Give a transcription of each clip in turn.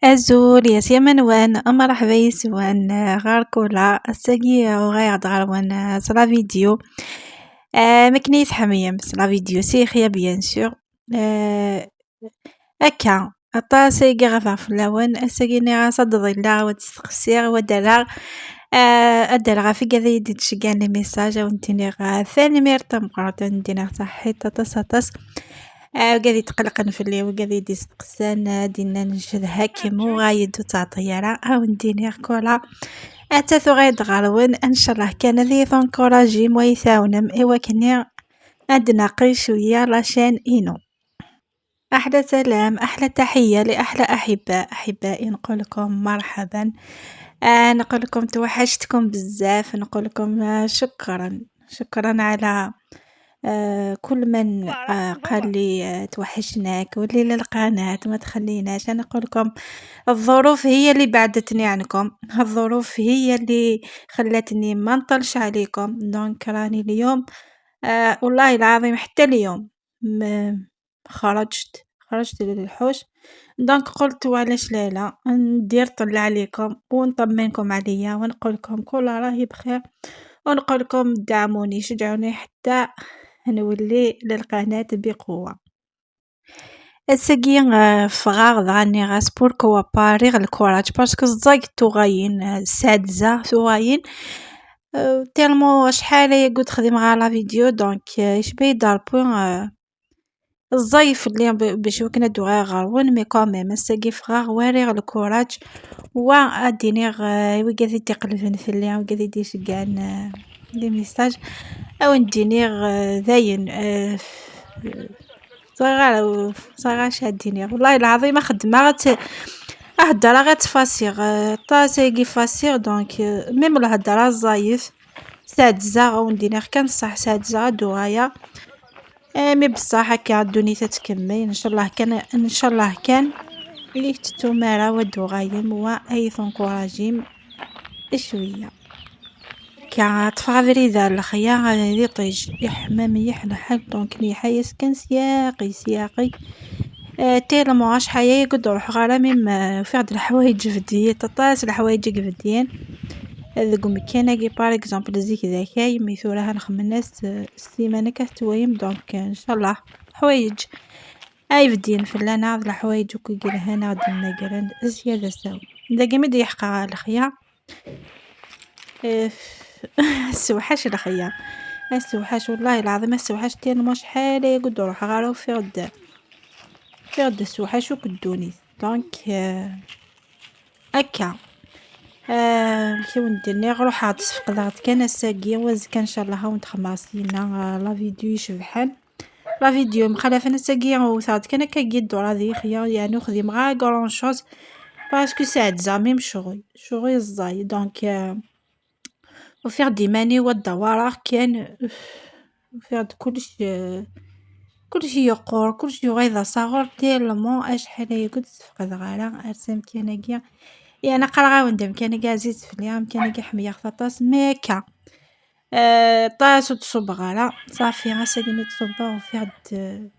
أزول يا سيمنوان مرحبا يسوان غار كولا الساقي وغير غروان صلا فيديو مكني تحميم صلا فيديو سيخيا bien sûr هكا أطاس غافا فلاون الساقي ني ضيلا وتستقسيغ ودرا أدرا في كذا يدي تشجعني les messages ونتيني غا ثاني ميرتا مقرطة ندينا صحيت أطاس أطاس وقاعد يتقلقن في الليل وقاعد يدي دينا نشد هاكي غايد تاع طيارة أو نديني كولا أتاثو غايد غالوين إن شاء الله كان ذي ثونكوراجي مويثاونم إوا كني عندنا قي شوية la chaîne إينو. أحلى سلام أحلى تحية لأحلى أحباء أحبائي نقول لكم مرحبا نقول لكم توحشتكم بزاف نقول لكم شكرا شكرا على كل من قال لي توحشناك ولي للقناة ما تخليناش. أنا نقول لكم الظروف هي اللي بعدتني عنكم، الظروف هي اللي خلتني ما نطلش عليكم. donc راني اليوم والله العظيم حتى اليوم خرجت للحوش، donc قلت وعلاش لا لا ندير طلع عليكم ونطمنكم عليا ونقول لكم كل راهي بخير ونقول لكم دعموني شجعوني حتى نولي للقناة بقوة. الساقي فغاغ غاني غاس pourquoi pas ريغ ال courage parce que زاك توغاين سادزة توغاين tellement شحال هي قلت خدم غا la vidéo donc يشبه دار بوين الزايف اللي باش وكنا دوغا غارون mais quand même الساقي فغاغ واريغ ال courage و ادينيغ وكاذي تقلبن في اللي وكاذي ديشكان les messages او ندينيغ ذاين صغير صغير شادينيغ والله العظيم خدمة غت هدرة غتفاسيغ طاسيكي فاسيغ donc même الهدرة الزايف سادزة وندينيغ كان صح سادزة دوغايا mais بصح هكا الدنيا تتكمل ان شاء الله كان ان شاء الله كان اللي تتومارا ودوغايم و اي ثونكوراجيم شويه كا تفغ الخيا غادي طيج يحمام يحلى حال donc لي حياس كان سياقي سياقي tellement شحال يقد روح غارا même في هاد الحوايج فدية تطاس الحوايج فديين ذوك مكان كي par exemple زيك ذاكاي mais ثورها نخم الناس السيمانة كتويم donc ان شاء الله حوايج اي فدين فلانا هاد الحوايج وكي قالها غادي نقرن زيادة ساو داك ميدي يحقق الخيا السوحاش الخيا السوحاش والله العظيم السوحاش tellement شحال يقد روح غارو في غد في غد السوحاش وكدوني donc هكا كي ندير روح تصفق كان الساقي وزكا ان شاء الله هاون تخماسينا la vidéo يشبحان la vidéo مخالفة الساقي وثاد كان كي دورا ذي خيا يعني خديم غا grand chose parce que ساعد زعما شغل شغل الزاي donc وفي غدي ماني والدوارة كان وفي كلشي كلشي يقور كلشي غيظ صغر tellement اشحال يقد تفقد غالا ارسم كان كيا يعني قرا وندم كان كاع زيت في اليوم كان كاع حمية خطاس ميكا طاس وتصب غالا صافي غاسا مي تصب وفي غد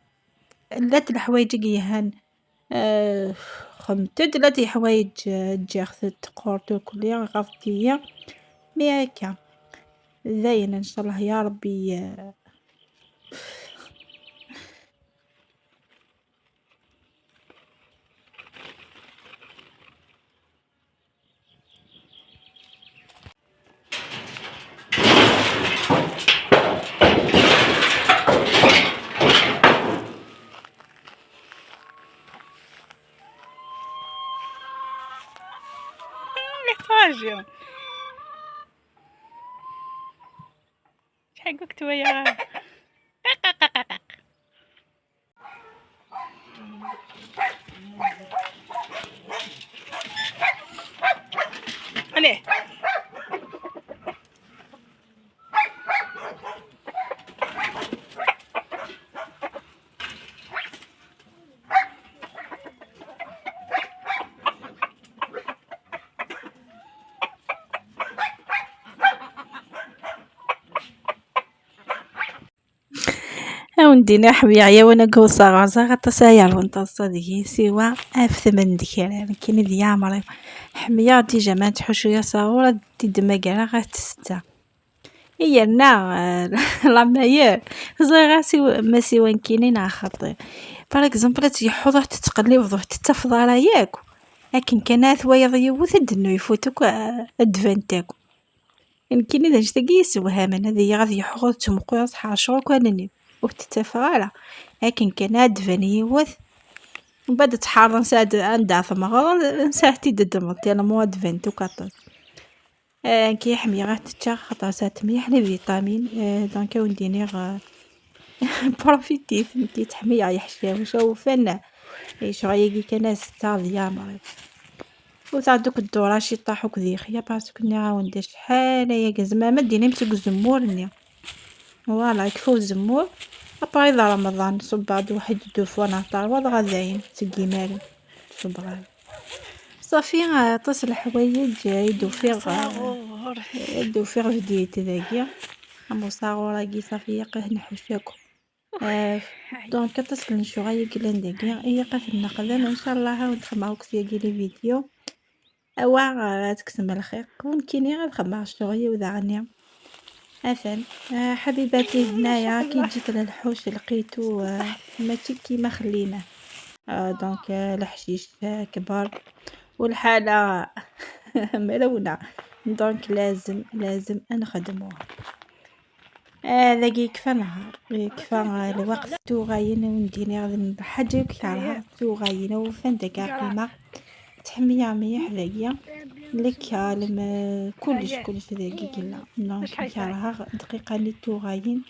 لات الحوايج كيهان خمتد لات حوايج جاخت تقورتو كليا غافتيا mais هكا زين ان شاء الله يا ربي. شحال قلت ويا عليه وندينا حميا يا وانا كوصا غازا غطا ونتصا ديكي سوا اف ثمن ديكرا كاين ديا عمري حميا ديجا ما تحوشو يا صاورة دي دما غا تستا هي نا لا مايور زغير سوا ما سوا كاينين خاطي باغ اكزومبل تيحوض تتقلب ضوح تتفضى ياك لكن كان ثوايا يوث دنو يفوتك ادفانتاك يمكن اذا جتاكي يسوهامن هذه غادي يحوض تمقو حاشو كانني وتتفغالا لكن كان ادفان يوث ومن بعد تحارض نساعد عندها ثم نساعد تدمر تانا مو ادفانتو كاطل كي حمي غا تتشا خاطر ساعات مليح les vitamines donc ونديني غ profiter فهمتي تحمي يحشي وفن شغايا كان ستا ديال وتاع دوك الدورة شي طاحو كذيخ يا parce que ني عاوندي شحال يا زعما ما ديني مسك الزمور ني voilà يكفو الزمور après إذا رمضان صب بعد واحد deux fois نهار وضع غاداين تسقي مالي صب غادي صافي طاس الحوايج يدو فيغ يدو فيغ فديت ذاكي امو صاغوراكي صافي يقه نحوشاكو donc طاس نشوغاي كلان داكي هي قاف النقدم ان شاء الله ونخمعوك سياكي les vidéos اوا تكسم الخير ممكن غير نخمع الشغل وذا اثن حبيباتي هنايا كي جيت للحوش لقيتو ماشي كيما خليناه donc الحشيش كبر والحالة ملونة donc لازم لازم نخدموه. هذا يكفى نهار يكفى الوقت توغاين ونديني غادي حاجة كارها توغاين وفان داك قيمة تحمية مليح ذاكيا لك كلش كلش ذاكي كلا donc كارها دقيقة لي توغاين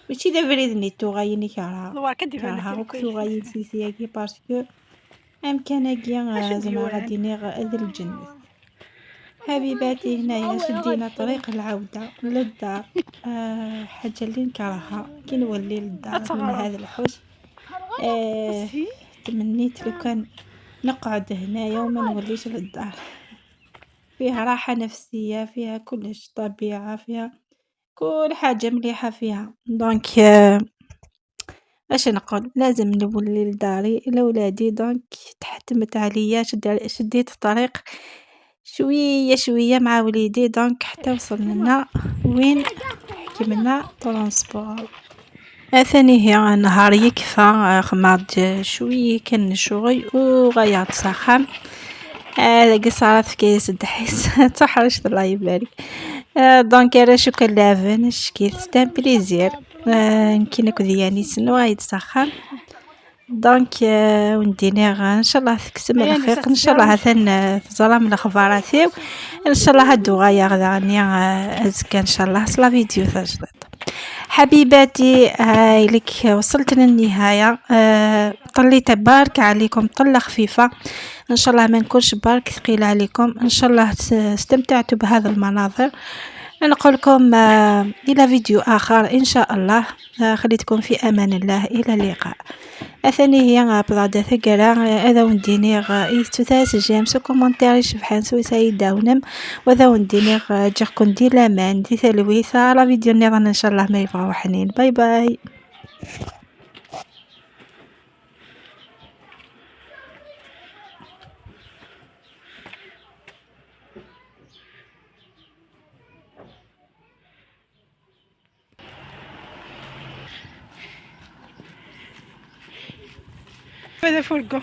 ماشي ذا بريد ني توغاين كارها كارها توغاين سيسياكي parce que امكاناكي زعما غادي نيغ الجنة. حبيباتي هنايا شدينا طريق العودة للدار. حاجة اللي نكرهها كي نولي للدار من هذا الحوش. تمنيت لو كان نقعد هنايا وما نوليش للدار. فيها راحة نفسية، فيها كلش، طبيعة، فيها كل حاجة مليحة فيها. donc اش نقول، لازم نولي لداري لولادي. donc تحتمت عليا، شديت الطريق شوية شوية مع وليدي. donc حتى وصلنا وين حكمنا transport. ثاني هي نهار يكفى خماد شوية كان شغل وغيرت سخام. هذا صارت في كيس الدحيس تحرشت الله يبارك. donc راه شكرا لافن شكيت c'est un plaisir. يمكن كذياني سنو غيتسخن. donc ونديني ان شاء الله تكسم الخير، ان شاء الله هثن تزرم الاخباراتي، ان شاء الله هادو غايا غدا ازكى ان شاء الله. صلا فيديو تجدد حبيباتي. هاي لك وصلت للنهاية. طليت بارك عليكم طله خفيفة، ان شاء الله ما نكونش بارك ثقيلة عليكم. ان شاء الله استمتعتوا بهذا المناظر. نقول لكم الى فيديو اخر ان شاء الله. خليتكم في امان الله، الى اللقاء. اثاني هي بضعة ثقلا هذا ونديني يتوثاس j'aime سو commentaire شبحان سو سيداونم وذا ونديني جاكم دي لامان دي ثلويثة la vidéo النظام ان شاء الله ما يبغاو حنين. bye bye. هذا فرقه.